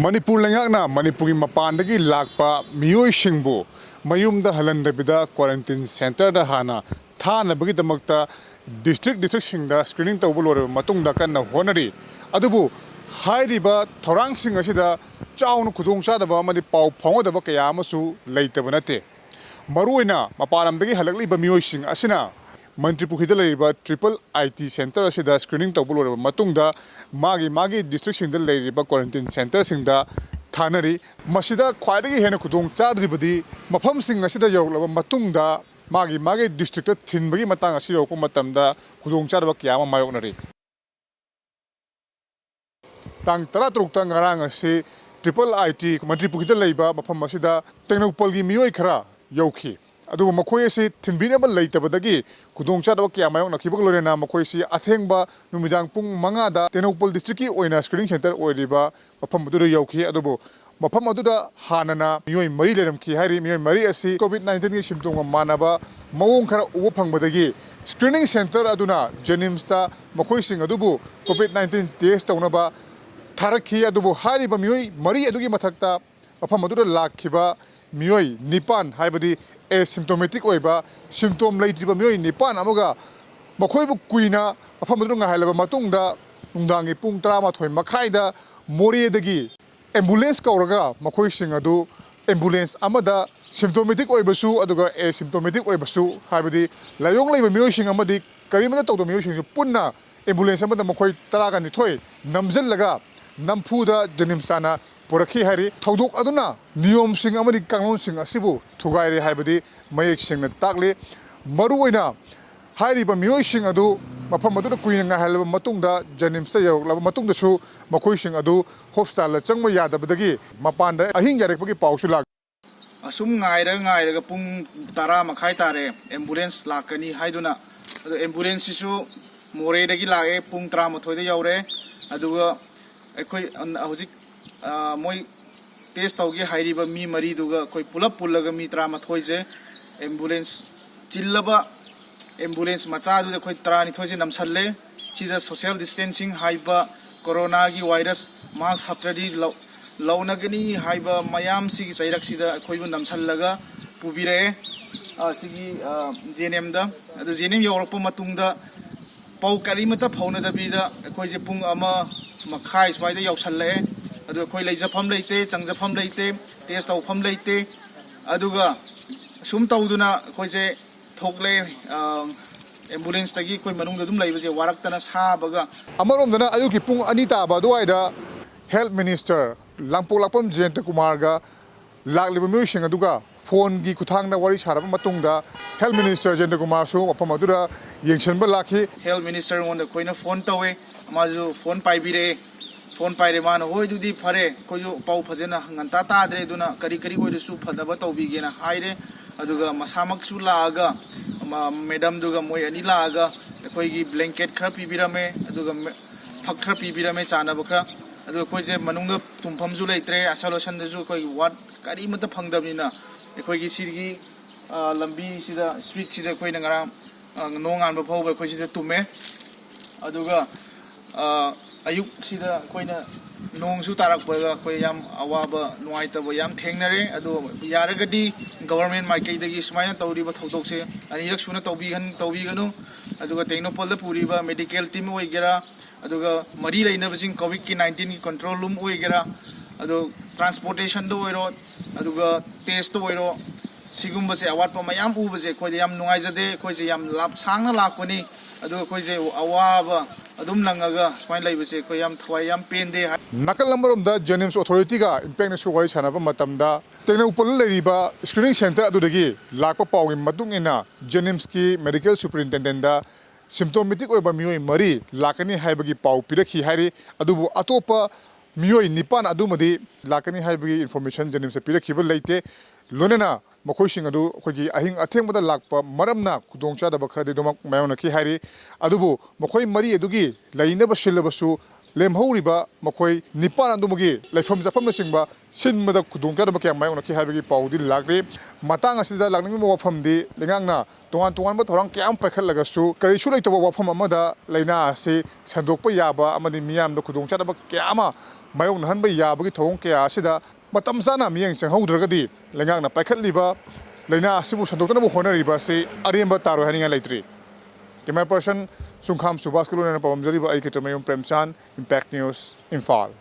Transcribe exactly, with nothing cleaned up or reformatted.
ꯃꯅꯤꯄꯨꯔ ꯂꯩꯉꯥꯛꯅ ꯃꯅꯤꯄꯨꯔꯒꯤ ꯃꯄꯥꯟꯗꯒꯤ ꯂꯥꯛꯄ ꯃꯤꯑꯣꯏꯁꯤꯡꯕꯨ ꯃꯌꯨꯝꯗ ꯍꯜꯍꯟꯗꯕꯤꯗ quarantine centreꯗ ꯍꯥꯟꯅ ꯊꯥꯅꯕꯒꯤꯗꯃꯛꯇ district districtꯁꯤꯡꯗ screening ꯇꯧꯕ ꯂꯣꯏꯔꯕ ꯃꯇꯨꯡꯗ ꯀꯟꯅ ꯍꯣꯠꯅꯔꯤ꯫ ꯑꯗꯨꯕꯨ ꯍꯥꯏꯔꯤꯕ ꯊꯧꯔꯥꯡꯁꯤꯡ ꯑꯁꯤꯗ ꯆꯥꯎꯅ ꯈꯨꯗꯣꯡꯆꯥꯗꯕ ꯑꯃꯗꯤ ꯄꯥꯎ ꯐꯥꯎꯅꯗꯕ ꯀꯌꯥ ꯑꯃꯁꯨ ꯂꯩꯇꯕ ꯅꯠꯇꯦ꯫ ꯃꯔꯨꯑꯣꯏꯅ ꯃꯄꯥꯟ ꯂꯝꯗꯒꯤ ꯍꯜꯂꯛꯂꯤꯕ ꯃꯤꯑꯣꯏꯁꯤꯡ ꯑꯁꯤꯅ ꯃꯟꯇ꯭ꯔꯤ ꯄꯨꯈ꯭ꯔꯤꯗ ꯂꯩꯔꯤꯕ triple I T centre ꯑꯁꯤꯗ screening ꯇꯧꯕ ꯂꯣꯏꯔꯕ ꯃꯇꯨꯡꯗ ꯃꯥꯒꯤ ꯃꯥꯒꯤ districtꯁꯤꯡꯗ ꯂꯩꯔꯤꯕ quarantine centreꯁꯤꯡꯗ ꯊꯥꯅꯔꯤ꯫ ꯃꯁꯤꯗ ꯈ꯭ꯋꯥꯏꯗꯒꯤ ꯍꯦꯟꯅ ꯈꯨꯗꯣꯡ ꯆꯥꯗ꯭ꯔꯤꯕꯗꯤ ꯃꯐꯝꯁꯤꯡ ꯑꯁꯤꯗ ꯌꯧꯔꯛꯂꯕ ꯃꯇꯨꯡꯗ ꯃꯥꯒꯤ ꯃꯥꯒꯤ districtꯇ ꯊꯤꯟꯕꯒꯤ ꯃꯇꯥꯡ ꯑꯁꯤ ꯌꯧꯔꯛꯄ ꯃꯇꯝꯗ ꯈꯨꯗꯣꯡꯆꯥꯗꯕ ꯀꯌꯥ ꯑꯃ ꯃꯥꯌꯣꯛꯅꯔꯤ꯫ ꯇꯥꯡ ꯇꯔꯥꯇꯔꯨꯛꯇ, ꯉꯔꯥꯡ ꯑꯁꯤ triple I T ꯃꯟꯇ꯭ꯔꯤ ꯄꯨꯈ꯭ꯔꯤꯗ ꯂꯩꯕ ꯃꯐꯝ ꯑꯁꯤꯗ ꯇꯦꯡꯅꯧꯄꯜꯒꯤ ꯃꯤꯑꯣꯏ ꯈꯔ ꯌꯧꯈꯤ꯫ ꯑꯗꯨꯕꯨ ꯃꯈꯣꯏ ꯑꯁꯤ ꯊꯤꯟꯕꯤꯅꯕ ꯂꯩꯇꯕꯗꯒꯤ ꯈꯨꯗꯣꯡꯆꯥꯗꯕ ꯀꯌꯥ ꯃꯥꯌꯣꯛꯅꯈꯤꯕꯒ ꯂꯣꯏꯅꯅ ꯃꯈꯣꯏꯁꯤ ꯑꯊꯦꯡꯕ ꯅꯨꯃꯤꯗꯥꯡ ꯄꯨꯡ ꯃꯉꯥꯗ ꯇꯦꯡꯅꯧꯄꯜ districtꯀꯤ ꯑꯣꯏꯅ screening centre ꯑꯣꯏꯔꯤꯕ ꯃꯐꯝ ꯑꯗꯨꯗ ꯌꯧꯈꯤ꯫ ꯑꯗꯨꯕꯨ ꯃꯐꯝ ꯑꯗꯨꯗ ꯍꯥꯟꯅꯅ ꯃꯤꯑꯣꯏ ꯃꯔꯤ ꯂꯩꯔꯝꯈꯤ ꯍꯥꯏꯔꯤ꯫ ꯃꯤꯑꯣꯏ ꯃꯔꯤ ꯑꯁꯤ COVID nineteenꯒꯤ symptomꯒ ꯃꯥꯟꯅꯕ ꯃꯑꯣꯡ ꯈꯔ ꯎꯕ ꯐꯪꯕꯗꯒꯤ screening centre ꯑꯗꯨꯅ JNIMSꯇ ꯃꯈꯣꯏꯁꯤꯡ ꯑꯗꯨꯕꯨ COVID nineteen test ꯇꯧꯅꯕ ꯊꯥꯔꯛꯈꯤ꯫ ꯑꯗꯨꯕꯨ ꯍꯥꯏꯔꯤꯕ ꯃꯤꯑꯣꯏ ꯃꯔꯤ ꯑꯗꯨꯒꯤ ꯃꯊꯛꯇ ꯃꯐꯝ ꯑꯗꯨꯗ ꯂꯥꯛꯈꯤꯕ ꯃꯤꯑꯣꯏ ꯅꯤꯄꯥꯟ, ꯍꯥꯏꯕꯗꯤ asymptomatic ꯑꯣꯏꯕ, symptom ꯂꯩꯇ꯭ꯔꯤꯕ ꯃꯤꯑꯣꯏ ꯅꯤꯄꯥꯟ ꯑꯃꯒ ꯃꯈꯣꯏꯕꯨ ꯀꯨꯏꯅ ꯃꯐꯝ ꯑꯗꯨꯗ ꯉꯥꯏꯍꯜꯂꯕ ꯃꯇꯨꯡꯗ ꯅꯨꯡꯗꯥꯡꯒꯤ ꯄꯨꯡ ꯇꯔꯥꯃꯥꯊꯣꯏ ꯃꯈꯥꯏꯗ ꯃꯣꯔꯦꯗꯒꯤ ambulance ꯀꯧꯔꯒ ꯃꯈꯣꯏꯁꯤꯡ ꯑꯗꯨ ambulance ꯑꯃꯗ symptomatic ꯑꯣꯏꯕꯁꯨ ꯑꯗꯨꯒ asymptomatic ꯑꯣꯏꯕꯁꯨ, ꯍꯥꯏꯕꯗꯤ ꯂꯥꯏꯑꯣꯡ ꯂꯩꯕ ꯃꯤꯑꯣꯏꯁꯤꯡ ꯑꯃꯗꯤ ꯀꯔꯤꯃꯠꯇ ꯇꯧꯗꯕ ꯃꯤꯑꯣꯏꯁꯤꯡꯁꯨ ꯄꯨꯟꯅ ambulance ꯑꯃꯗ ꯃꯈꯣꯏ ꯇꯔꯥꯒ ꯅꯤꯊꯣꯏ ꯅꯝꯁꯤꯜꯂꯒ ꯅꯝꯐꯨꯗ JNIMS ꯇꯥꯟꯅ ꯄꯨꯔꯛꯈꯤ ꯍꯥꯏꯔꯤ꯫ ꯊꯧꯗꯣꯛ ꯑꯗꯨꯅ ꯅꯤꯌꯣꯝꯁꯤꯡ ꯑꯃꯗꯤ ꯀꯥꯡꯂꯣꯟꯁꯤꯡ ꯑꯁꯤꯕꯨ ꯊꯨꯒꯥꯏꯔꯦ ꯍꯥꯏꯕꯗꯤ ꯃꯌꯦꯛ ꯁꯦꯡꯅ ꯇꯥꯛꯂꯤ꯫ ꯃꯔꯨꯑꯣꯏꯅ ꯍꯥꯏꯔꯤꯕ ꯃꯤꯑꯣꯏꯁꯤꯡ ꯑꯗꯨ ꯃꯐꯝ ꯑꯗꯨꯗ ꯀꯨꯏꯅ ꯉꯥꯏꯍꯜꯂꯕ ꯃꯇꯨꯡꯗ, JNIMSꯇ ꯌꯧꯔꯛꯂꯕ ꯃꯇꯨꯡꯗꯁꯨ ꯃꯈꯣꯏꯁꯤꯡ ꯑꯗꯨ hospitalꯗ ꯆꯪꯕ ꯌꯥꯗꯕꯗꯒꯤ ꯃꯄꯥꯟꯗ ꯑꯍꯤꯡ ꯌꯥꯔꯛꯄꯒꯤ ꯄꯥꯎꯁꯨ ꯂꯥꯛ ꯑꯁꯨꯝ ꯉꯥꯏꯔꯒ ꯉꯥꯏꯔꯒ ꯄꯨꯡ ꯇꯔꯥ ꯃꯈꯥꯏ ꯇꯥꯔꯦ, ambulance ꯂꯥꯛꯀꯅꯤ ꯍꯥꯏꯗꯨꯅ꯫ ꯑꯗꯣ ambulanceꯁꯤꯁꯨ ꯃꯣꯔꯦꯗꯒꯤ ꯂꯥꯛꯑꯦ, ꯄꯨꯡ ꯇꯔꯥꯃꯥꯊꯣꯏꯗ ꯌꯧꯔꯦ꯫ ꯑꯗꯨꯒ ꯑꯩꯈꯣꯏ ꯍꯧꯖꯤꯛ, ꯑ, ꯃꯣꯏ test ꯇꯧꯒꯦ ꯍꯥꯏꯔꯤꯕ ꯃꯤ ꯃꯔꯤꯗꯨꯒ ꯑꯩꯈꯣꯏ ꯄꯨꯂꯞ ꯄꯨꯜꯂꯒ ꯃꯤ ꯇꯔꯥꯃꯥꯊꯣꯏꯁꯦ ambulance, ꯆꯤꯜꯂꯕ ambulance ꯃꯆꯥꯗꯨꯗ ꯑꯩꯈꯣꯏ ꯇꯔꯥꯅꯤꯊꯣꯏꯁꯦ ꯅꯝꯁꯜꯂꯦ꯫ ꯁꯤꯗ social distancing ꯍꯥꯏꯕ, ꯀꯣꯔꯣꯅꯥꯒꯤ virus mask ꯍꯥꯞꯇ꯭ꯔꯗꯤ ꯂꯧ-, ꯂꯧꯅꯒꯅꯤ ꯍꯥꯏꯕ ꯃꯌꯥꯝꯁꯤꯒꯤ ꯆꯩꯔꯛꯁꯤꯗ ꯑꯩꯈꯣꯏꯕꯨ ꯅꯝꯁꯤꯜꯂꯒ ꯄꯨꯕꯤꯔꯛꯑꯦ, ꯑ, ꯁꯤꯒꯤ, ꯑ, ꯖꯦ ꯑꯦꯟ ꯑꯦꯝꯗ꯫ ꯑꯗꯨ ꯖꯦ ꯑꯦꯟ ꯑꯦꯝ ꯌꯧꯔꯛꯄ ꯃꯇꯨꯡꯗ ꯄꯥꯎ ꯀꯔꯤꯃꯠꯇ ꯐꯥꯎꯅꯗꯕꯤꯗ ꯑꯩꯈꯣꯏꯁꯦ ꯄꯨꯡ ꯑꯃ ꯃꯈꯥꯏ ꯁ꯭ꯋꯥꯏꯗ ꯌꯧꯁꯜꯂꯛꯑꯦ꯫ ꯑꯗꯨ ꯑꯩꯈꯣꯏ ꯂꯩꯖꯐꯝ ꯂꯩꯇꯦ, ꯆꯪꯖꯐꯝ ꯂꯩꯇꯦ, ꯇꯦꯁ ꯇꯧꯐꯝ ꯂꯩꯇꯦ꯫ ꯑꯗꯨꯒ ꯑꯁꯨꯝ ꯇꯧꯗꯨꯅ ꯑꯩꯈꯣꯏꯁꯦ ꯊꯣꯛꯂꯦ꯫ ꯑ, ꯑꯦꯝꯕꯨꯂꯦꯟꯁꯇꯒꯤ ꯑꯩꯈꯣꯏ ꯃꯅꯨꯡꯗ ꯑꯗꯨꯝ ꯂꯩꯕꯁꯦ ꯋꯥꯔꯛꯇꯅ ꯁꯥꯕꯒ꯫ ꯑꯃꯔꯣꯝꯗꯅ ꯑꯌꯨꯛꯀꯤ ꯄꯨꯡ ꯑꯅꯤ ꯇꯥꯕ ꯑꯗꯨꯋꯥꯏꯗ ꯍꯦꯜꯊ ꯃꯤꯅꯤꯁꯇꯔ ꯂꯥꯡꯄꯣꯛꯂꯥꯛꯄꯝ ꯖꯌꯦꯟꯇ ꯀꯨꯃꯥꯔꯒ ꯂꯥꯛꯂꯤꯕ ꯃꯤꯑꯣꯏꯁꯤꯡ ꯑꯗꯨꯒ ꯐꯣꯟꯒꯤ ꯈꯨꯠꯊꯥꯡꯗ ꯋꯥꯔꯤ ꯁꯥꯔꯕ ꯃꯇꯨꯡꯗ ꯍꯦꯜꯊ ꯃꯤꯅꯤꯁꯇꯔ ꯖꯌꯦꯟꯇ ꯀꯨꯃꯥꯔꯁꯨ ꯃꯐꯝ ꯑꯗꯨꯗ ꯌꯦꯡꯁꯤꯟꯕ ꯂꯥꯛꯈꯤ꯫ ꯍꯦꯜꯊ ꯃꯤꯅꯤꯁꯇꯔꯉꯣꯟꯗ ꯑꯩꯈꯣꯏꯅ ꯐꯣꯟ ꯇꯧꯋꯦ, ꯃꯥꯁꯨ ꯐꯣꯟ ꯄꯥꯏꯕꯤꯔꯛꯑꯦ꯫ ꯐꯣꯟ ꯄꯥꯏꯔꯦ ꯃꯥꯅ, "ꯍꯣꯏ, ꯑꯗꯨꯗꯤ ꯐꯔꯦ, ꯑꯩꯈꯣꯏꯁꯨ ꯄꯥꯎ ꯐꯖꯅ ꯉꯟꯇꯥ ꯇꯥꯗ꯭ꯔꯦ, ꯑꯗꯨꯅ ꯀꯔꯤ ꯀꯔꯤ ꯑꯣꯏꯔꯁꯨ ꯐꯅꯕ ꯇꯧꯕꯤꯒꯦꯅ" ꯍꯥꯏꯔꯦ꯫ ꯑꯗꯨꯒ ꯃꯁꯥꯃꯛꯁꯨ ꯂꯥꯛꯑꯒ, ꯃ-, ꯃꯦꯗꯝꯗꯨꯒ ꯃꯣꯏ ꯑꯅꯤ ꯂꯥꯛꯑꯒ ꯑꯩꯈꯣꯏꯒꯤ ꯕ꯭ꯂꯦꯡꯀꯦꯠ ꯈꯔ ꯄꯤꯕꯤꯔꯝꯃꯦ, ꯑꯗꯨꯒ ꯃꯦ-, ꯐꯛ ꯈꯔ ꯄꯤꯕꯤꯔꯝꯃꯦ, ꯆꯥꯅꯕ ꯈꯔ꯫ ꯑꯗꯨꯒ ꯑꯩꯈꯣꯏꯁꯦ ꯃꯅꯨꯡꯗ ꯇꯨꯝꯐꯝꯁꯨ ꯂꯩꯇ꯭ꯔꯦ, ꯑꯁꯥ ꯂꯣꯁꯟꯗꯁꯨ ꯑꯩꯈꯣꯏꯒꯤ ꯋꯥꯔꯗ ꯀꯔꯤꯃꯠꯇ ꯐꯪꯗꯕꯅꯤꯅ ꯑꯩꯈꯣꯏꯒꯤ ꯁꯤꯒꯤ, ꯑ, ꯂꯝꯕꯤꯁꯤꯗ, ꯁ꯭ꯇ꯭ꯔꯤꯠꯁꯤꯗ ꯑꯩꯈꯣꯏꯅ ꯉꯔꯥꯡ, ꯑ, ꯅꯣꯡꯉꯥꯟꯕ ꯐꯥꯎꯕ ꯑꯩꯈꯣꯏ ꯁꯤꯗ ꯇꯨꯝꯃꯦ꯫ ꯑꯗꯨꯒ, ꯑ, ꯑꯌꯨꯛꯁꯤꯗ ꯑꯩꯈꯣꯏꯅ ꯅꯣꯡꯁꯨ ꯇꯥꯔꯛꯄꯗ ꯑꯩꯈꯣꯏ ꯌꯥꯝ ꯑꯋꯥꯕ, ꯅꯨꯡꯉꯥꯏꯇꯕ ꯌꯥꯝ ꯊꯦꯡꯅꯔꯦ꯫ ꯑꯗꯣ ꯌꯥꯔꯒꯗꯤ ꯒꯚꯔꯟꯃꯦꯟ ꯃꯥꯏꯀꯩꯗꯒꯤ ꯁꯨꯃꯥꯏꯅ ꯇꯧꯔꯤꯕ ꯊꯧꯗꯣꯛꯁꯦ ꯑꯅꯤꯔꯛ ꯁꯨꯅ ꯇꯧꯕꯤꯍꯟ-, ꯇꯧꯕꯤꯒꯅꯨ꯫ ꯑꯗꯨꯒ ꯇꯦꯡꯅꯧꯄꯜꯗ ꯄꯨꯔꯤꯕ ꯃꯦꯗꯤꯀꯦꯜ ꯇꯤꯝ ꯑꯣꯏꯒꯦꯔꯥ, ꯑꯗꯨꯒ ꯃꯔꯤ ꯂꯩꯅꯕꯁꯤꯡ, ꯀꯣꯚꯤꯗꯀꯤ ꯅꯥꯏꯟꯇꯤꯟꯒꯤ ꯀꯟꯇ꯭ꯔꯣꯜ ꯔꯨꯝ ꯑꯣꯏꯒꯦꯔꯥ, ꯑꯗꯣ ꯇ꯭ꯔꯥꯟꯁꯄꯣꯔꯇꯦꯁꯟꯗ ꯑꯣꯏꯔꯣ, ꯑꯗꯨꯒ ꯇꯦꯁꯇ ꯑꯣꯏꯔꯣ, ꯁꯤꯒꯨꯝꯕꯁꯦ ꯑꯋꯥꯠꯄ ꯃꯌꯥꯝ ꯎꯕꯁꯦ ꯑꯩꯈꯣꯏꯗ ꯌꯥꯝ ꯅꯨꯡꯉꯥꯏꯖꯗꯦ꯫ ꯑꯩꯈꯣꯏꯁꯦ ꯌꯥꯝ ꯂꯥꯞ ꯁꯥꯡꯅ ꯂꯥꯛꯄꯅꯤ, ꯑꯗꯨꯒ ꯑꯩꯈꯣꯏꯁꯦ ꯑꯋꯥꯕ ꯑꯗꯨꯝ ꯅꯪꯉꯒ ꯁꯨꯃꯥꯏꯅ ꯂꯩꯕꯁꯦ ꯑꯩꯈꯣꯏ ꯌꯥꯝ ꯊꯋꯥꯏ ꯌꯥꯝ ꯄꯦꯟꯗꯦ꯫ ꯅꯥꯀꯜ ꯑꯃꯔꯣꯝꯗ ꯖꯦꯅꯤꯝꯁ ꯑꯣꯊꯣꯔꯤꯇꯤꯒ ꯏꯝꯄꯦꯛꯅꯁꯨ ꯋꯥꯔꯤ ꯁꯥꯟꯅꯕ ꯃꯇꯝꯗ, ꯇꯦꯡꯅꯧꯄꯜꯗ ꯂꯩꯔꯤꯕ ꯁ꯭ꯀ꯭ꯔꯤꯅꯤꯡ ꯁꯦꯟꯇꯔ ꯑꯗꯨꯗꯒꯤ ꯂꯥꯛꯄ ꯄꯥꯎꯒꯤ ꯃꯇꯨꯡ ꯏꯟꯅ, ꯖꯦꯅꯤꯝꯁꯀꯤ ꯃꯦꯗꯤꯀꯦꯜ ꯁꯨꯄꯔꯤꯟꯇꯦꯟꯗꯦꯟꯗ ꯁꯤꯝꯇꯣꯃꯦꯇꯤꯛ ꯑꯣꯏꯕ ꯃꯤꯑꯣꯏ ꯃꯔꯤ ꯂꯥꯛꯀꯅꯤ ꯍꯥꯏꯕꯒꯤ ꯄꯥꯎ ꯄꯤꯔꯛꯈꯤ ꯍꯥꯏꯔꯤ꯫ ꯑꯗꯨꯕꯨ ꯑꯇꯣꯞꯄ ꯃꯤꯑꯣꯏ ꯅꯤꯄꯥꯟ ꯑꯗꯨꯃꯗꯤ ꯂꯥꯛꯀꯅꯤ ꯍꯥꯏꯕꯒꯤ ꯏꯟꯐꯣꯔꯃꯦꯁꯟ ꯖꯦꯅꯤꯝꯁꯇ ꯄꯤꯔꯛꯈꯤꯕ ꯂꯩꯇꯦ꯫ ꯂꯣꯏꯅꯅ ꯃꯈꯣꯏꯁꯤꯡ ꯑꯗꯨ ꯑꯩꯈꯣꯏꯒꯤ ꯑꯍꯤꯡ ꯑꯊꯦꯡꯕꯗ ꯂꯥꯛꯄ ꯃꯔꯝꯅ ꯈꯨꯗꯣꯡꯆꯥꯗꯕ ꯈꯔꯗꯤ ꯑꯗꯨꯃꯛ ꯃꯥꯌꯣꯛꯅꯈꯤ ꯍꯥꯏꯔꯤ꯫ ꯑꯗꯨꯕꯨ ꯃꯈꯣꯏ ꯃꯔꯤ ꯑꯗꯨꯒꯤ ꯂꯩꯅꯕ ꯁꯤꯜꯂꯕꯁꯨ, ꯂꯦꯝꯍꯧꯔꯤꯕ ꯃꯈꯣꯏ ꯅꯤꯄꯥꯟ ꯑꯗꯨꯃꯒꯤ ꯂꯩꯐꯝ ꯆꯥꯐꯝꯅꯆꯤꯡꯕ ꯁꯤꯟꯕꯗ ꯈꯨꯗꯣꯡꯆꯥꯗꯕ ꯀꯌꯥ ꯃꯥꯌꯣꯛꯅꯈꯤ ꯍꯥꯏꯕꯒꯤ ꯄꯥꯎꯗꯤ ꯂꯥꯛꯂꯤ꯫ ꯃꯇꯥꯡ ꯑꯁꯤꯗ ꯂꯥꯛꯅꯤꯡꯂꯤꯕ ꯋꯥꯐꯝꯗꯤ, ꯂꯩꯉꯥꯛꯅ ꯇꯣꯉꯥꯟ ꯇꯣꯉꯥꯟꯕ ꯊꯧꯔꯥꯡ ꯀꯌꯥ ꯑꯃ ꯄꯥꯏꯈꯠꯂꯒꯁꯨ, ꯀꯔꯤꯁꯨ ꯂꯩꯇꯕ ꯋꯥꯐꯝ ꯑꯃꯗ ꯂꯥꯏꯅꯥ ꯑꯁꯤ ꯁꯟꯗꯣꯛꯄ ꯌꯥꯕ ꯑꯃꯗꯤ ꯃꯤꯌꯥꯝꯗ ꯈꯨꯗꯣꯡꯆꯥꯗꯕ ꯀꯌꯥ ꯑꯃ ꯃꯥꯌꯣꯛꯅꯍꯟꯕ ꯌꯥꯕꯒꯤ ꯊꯧꯑꯣꯡ ꯀꯌꯥ ꯑꯁꯤꯗ ꯃꯇꯝ ꯆꯥꯅ ꯃꯤꯠꯌꯦꯡ ꯆꯪꯍꯧꯗ꯭ꯔꯒꯗꯤ ꯂꯩꯉꯥꯛꯅ ꯄꯥꯏꯈꯠꯂꯤꯕ ꯂꯥꯏꯅꯥ ꯑꯁꯤꯕꯨ ꯁꯟꯗꯣꯛꯇꯅꯕ ꯍꯣꯠꯅꯔꯤꯕ ꯑꯁꯤ ꯑꯔꯦꯝꯕ ꯇꯥꯔꯣꯏ ꯍꯥꯏꯅꯤꯡꯉꯥꯏ ꯂꯩꯇ꯭ꯔꯤ꯫ Camera person ꯁꯨꯡꯈꯥꯝ ꯁꯨꯕꯥꯁꯀ ꯂꯣꯏꯅꯅ ꯄꯥꯎꯗꯝꯖꯔꯤꯕ ꯑꯩ ꯈꯦꯇ꯭ꯔꯃꯌꯨꯝ ꯄ꯭ꯔꯦꯝꯆꯥꯟ, Impact News, ꯏꯝꯐꯥꯜ꯫